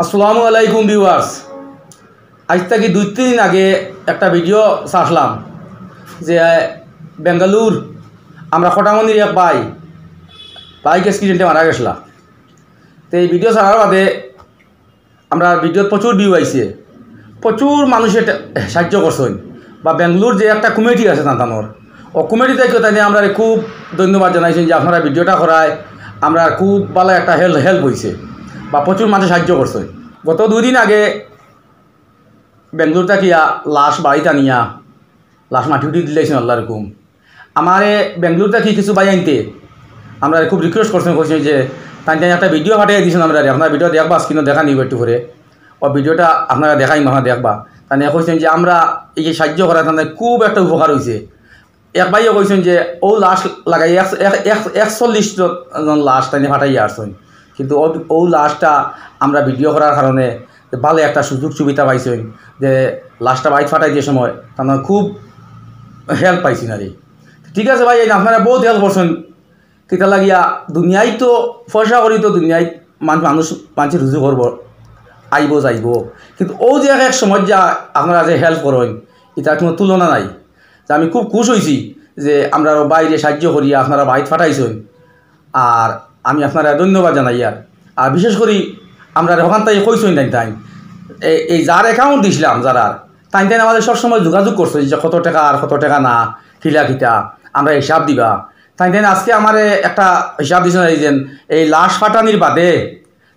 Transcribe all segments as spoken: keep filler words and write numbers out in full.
আসসালামু আলাইকুম ভিউয়ার্স। আইজ থাকি দুই তিন দিন আগে একটা ভিডিও ছাড়লাম যে, আহ, বেঙ্গালুর আমরা কটামনির এক ভাই বাইক অ্যাক্সিডেন্টে মারা গেছলা। তো এই ভিডিও ছাড়ার বাদে আমরা ভিডিওত প্রচুর ভিউ আইছে, প্রচুর মানুষে টা-, সাহায্য করছইন বা বেঙ্গালুর যে একটা কমিটি আছে তানতানোর, ও কমিটি থাকিও তাইনে আমরারে খুব ধন্যবাদ জানাইছইন যে আপনারা ভিডিওটা করায় আমরার খুব ভালা একটা হেল্প হেল্প অইছে বা প্রচুর মানুষে সাহায্য করছইন। গত দুই দিন আগে বেঙ্গালুর থাকিয়া লাশ বাড়িত আনিয়া লাশ মাটি উঠি দিলাইছইন আল্লাহর হুকুম। আমারে বেঙ্গালুর থাকি কিছু ভাইয়াইন্তে আমরারে খুব রিকোয়েস্ট করছইন, কইছইন যে তাইন তাইন একটা ভিডিও পাঠাইয়া দিছইন আমরারে, আপনারা ভিডিও দেখবা, স্ক্রিনো দেখা নিবা একটু পরে, ও ভিডিওটা আপনারা দেখাইমু, আপনারা দেখবা। তাইন কইছইন যে আমরা এই যে সাহায্য করা তাইন খুব একটা উপকার অইছে। এক ভাইয়ে কইছইন যে ও লাশ লাগাই এক-, এক-, এক-, একচল্লিশ জন লাশ তাইন পাঠাইয়া আসছইন, কিন্তু ও, ও লাশটা আমরা ভিডিও করার কারণে ভালা একটা সুযোগ সুবিধা পাইছইন যে লাশটা বাড়িত পাঠাই যে সময় তানতান খুব হেল্প পাইছইন আর কি। ঠিক আছে ভাই, এই আপনারা বহুত হেল্প করছইন। কিতা লাগিয়া দুনিয়াত তো পয়সা করি তো দুনিয়াত মান-, মানুষ, মানষে রুজি করবো, আইবো যাইবো, কিন্তু ও যে এক, এক সময় যা আপনারা যে হেল্প করইন, ইতার কোনো তুলনা নাই। তে আমি খুব খুশ অইছি যে আমরার বাইরে সাহায্য করিয়া আপনারা বাড়িত পাঠাইছইন, আর আমি আপনারারে ধন্যবাদ জানাইয়ার। আর বিশেষ করি আমরারে হকান থাকি কইছইন তাইন তাইন, এই, এই যার অ্যাকাউন্ট দিছলাম যারার, তাইন তাইন আমারে সবসময় যোগাযোগ করছইন যে কত টেকা আর কত টেকা না, কিলা কিতা, আমরারে হিসাব দিবা। তাইন তাইন আজকে আমারে একটা হিসাব দিছইন, এই যে এই লাশ পাঠানির বাদে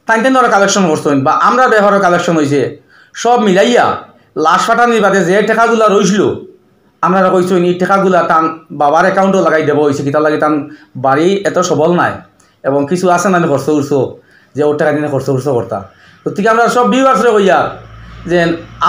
তাইন তাইন ওরা কালেকশন করছইন বা আমরার বেহরর কালেকশন অইছে, সব মিলাইয়া লাশ পাঠানির বাদে যে টেকাগুলা রইছিল, আমরারে কইছইন এই টেকাগুলা তান বাবার অ্যাকাউন্টো লাগাই দেওয়া অইছে, কিতার লাগি তান বাড়ি এত সবল নায় এবং কিছু আছে না খরচ উরছ, যে ওর টেকা দিয়া খরচ উরছ করতা। গতিকে আমরা সব ভিউয়ার্সরে কইয়ার যে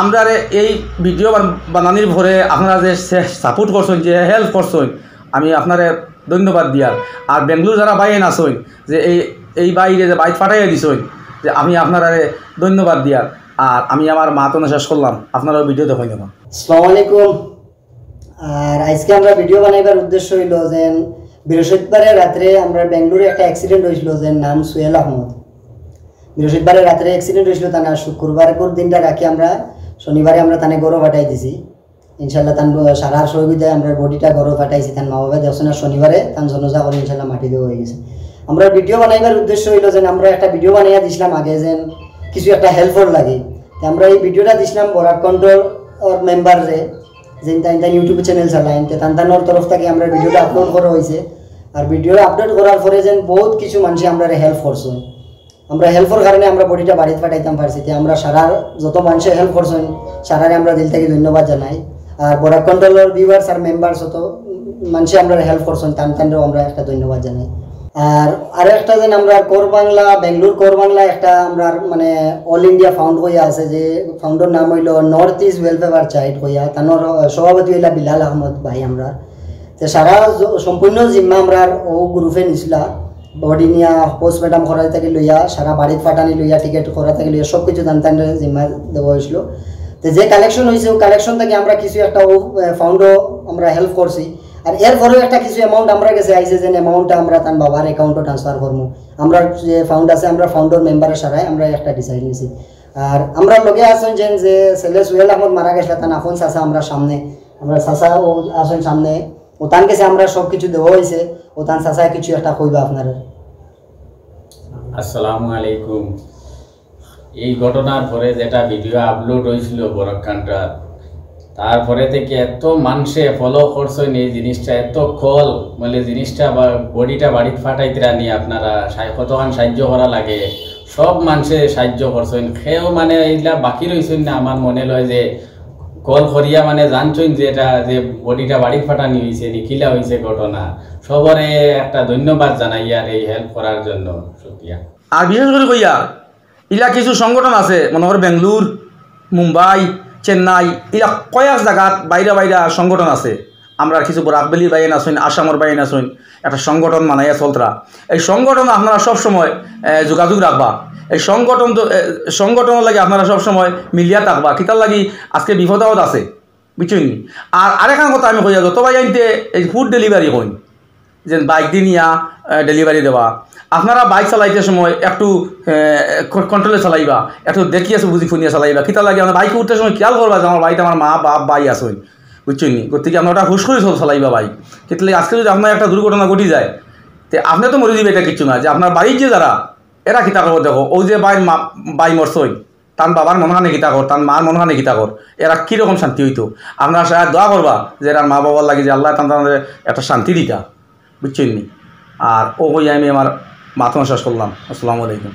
আমরারে এই ভিডিও বান-, বানানির পরে আপনারা যে সে-, সাপোর্ট করছইন, যে হেল্প করছইন, আমি আপনারে ধন্যবাদ দিয়ার। আর বেঙ্গালুর যারা ভাইয়াইন আছইন, যে এই, এই বাইরে যে বাইত পাঠাইয়া দিছইন, যে আমি আপনারারে ধন্যবাদ দিয়ার। আর আমি আমার মাত অনো শেষ করলাম, আপনারাও ভিডিও দেখইন। আসসালামু আলাইকুম। আর আজকে আমরা ভিডিও বানাইবার উদ্দেশ্য অইলো যে বৃহস্পতিবারে রাত্রে আমরা বেঙ্গালুরে একটা অ্যাক্সিডেন্ট অইছিল, যে নাম সুয়েল আহমদ। বৃহস্পতিবারে রাত্রে অ্যাক্সিডেন্ট অইছিল, তান শুক্রবারকুর দিনটা রাখি আমরা শনিবারে আমরা তানে ঘরো পাঠাই দিছি। ইনশাল্লাহ তান সারার সহযোগিতায় আমরা বডিটা ঘরো পাঠাইছি। তান মা বাবা দেখছইন না, শনিবারে তান জানাজা করি ইনশাল্লাহ মাটি দেওয়া অই গেছে। আমরা ভিডিও বানাইবার উদ্দেশ্য অইলো যে আমরা একটা ভিডিও বানাইয়া দিছলাম আগে যে কিছু একটা হেল্পর লাগি। তে আমরা এই ভিডিওটা দিছলাম বরাক কন্ট্রোল মেম্বাররে, যে তাইন তাইন YouTube চ্যানেল চালাইন, তে তান তানর তরফ থাকি আমরা ভিডিওটা আপলোড করা অইছে। আর ভিডিও আপলোড করার পরে যে বহুত কিছু মানষে আমরারে হেল্প করছইন। আমরা হেল্পর কারণে আমরা বডিটা বাড়িত পাঠাইতাম পারছি। তে আমরা সারার যত মানষে হেল্প করছইন, সারারে আমরা দিল থাকি ধন্যবাদ জানাই। আর বরাক কন্ট্রোলর ভিউয়ার্স আর মেম্বার্স যত মানষে আমরারে হেল্প করছইন, তান তানরেও আমরা একটা ধন্যবাদ জানাই। আর আরো একটা যে আমরা কোর বাংলা, বেঙ্গালুর কোর বাংলা একটা আমরা মানে অল ইন্ডিয়া ফাউন্ড কইয়া আছে, যে ফাউন্ডর নাম অইলো নর্থ ইস্ট ওয়েলফেয়ার চাইল্ড কইয়া, তানর সভাপতি অইলা বিলাল আহমদ ভাই আমরা। তে সারা জ-, সম্পূর্ণ জিম্মা আমরার ও গ্রুপে নিছলা। বডি নিয়া পোস্টমর্টম করা থাকি লইয়া, সারা বাড়িত পাঠানি লইয়া, টিকিট করা থাকি লইয়া সব কিছু তান তানরে জিম্মা দেওয়া অইছিল। তে যে কালেকশন অইছে, ও কালেকশন থাকি আমরা কিছু একটা ও, এ, ফাউন্ডও আমরা হেল্প করছি। আর এর পরেও একটা কিছু অ্যামাউন্ট আমরার গেছে আইছে, যে অ্যামাউন্টটা আমরা তান বাবার অ্যাকাউন্টো ট্রান্সফার করমু। আমরার যে ফাউন্ড আছে, আমরা ফাউন্ডর মেম্বারর সারায় আমরা একটা ডিসাইড নিছি। আর আমরার লগে আছইন যে, যে ছেলে সুহেল আহমদ মারা গেছলা, তান আপন চাচা আমরার সামনে, আমরার চাচা ও আছইন সামনে, ও তান গেছে আমরা সব কিছু দেওয়া অইছে, ও তান চাচায় কিছু একটা কইবা আপনারে। আসসালামু আলাইকুম। এই ঘটনার পরে যেটা ভিডিও আপলোড অইছিল বরাক কন্ট্রোল, তারপরে থাকি এত মানষে ফলো করছইন এই জিনিসটা, এত কল, মানে জিনিসটা বা বডিটা বাড়িত পাঠাইতরা নি আপনারা, সাই-, কতখান সাহায্য করা লাগে, সব মানষে সাহায্য করছইন। কেউ মানে এইলা বাকি রইছইন না, আমার মনে লয় যে কল করিয়া মানে জানছইন যে এটা যে বডিটা বাড়িত পাঠানি অইছে নি, কিলা অইছে ঘটনা। সবরে একটা ধন্যবাদ জানাইয়ার এই হেল্প করার জন্য, শুকরিয়া। আর বিশেষ করি কইয়ার, ইলা কিছু সংগঠন আছে, মনে কর বেঙ্গালুর, মুম্বাই, চেন্নাই, ইলা কয়েক জাগাত বাইরা বাইরা সংগঠন আছে। আমরার কিছু বরাক ভ্যালির ভাইয়াইন আছইন, আসামর ভাইয়াইন আছইন, একটা সংগঠন বানাইয়া চলতরা। এই সংগঠন আপনারা সব সময়, এ, যোগাযোগ রাখবা। এই সংগঠন তো, এ, সংগঠনর লাগি আপনারা সব সময় মিলিয়া থাকবা। কিতার লাগি আজকে বিপদ আপদ আছে, বুঝছইন নি? আর আরেকখান কথা আমি কইয়া, যত ভাইয়াইন্তে এই ফুড ডেলিভারি কইন, যেন বাইক দি নিয়া, এ, ডেলিভারি দেওয়া। আপনারা বাইক চালাইতে সময় একটু কন্ট্রোলে চালাইবা, একটু দেখিয়া বুঝি হুনিয়া চালাইবা। কিতা লাগে, আমরা বাইক উঠতে সময় খেয়াল করবা যে আমার বাইক, আমার মা বাপ ভাই আছইন, বুঝছইন নি? গতিকে আপনারা ওটা হুশ করি চল চালাইবা বাইক। কিতা লাগে, আজকে যদি আপনার একটা দুর্ঘটনা ঘটি যায়, তে আপনি তো মরি যাইবা, এটা কিচ্ছু না। যে আপনার বাড়ির যে যারা, এরা কিতা করবো দেখো, ওই যে ভাইর মা, ভাই মরছইন, তান বাবার মনখানে কিতা কর, তান মার মনখানে কিতা কর, এরা কিরকম শান্তি হইতো। আপনারা সারা দোয়া করবা যে এরার মা বাবার লাগি যে আল্লাহ তান তানরে একটা শান্তি দিতা, বুঝছইন নি? আর ও কই আমি আমার মাতন শেষ করলাম। আসসালামু আলাইকুম।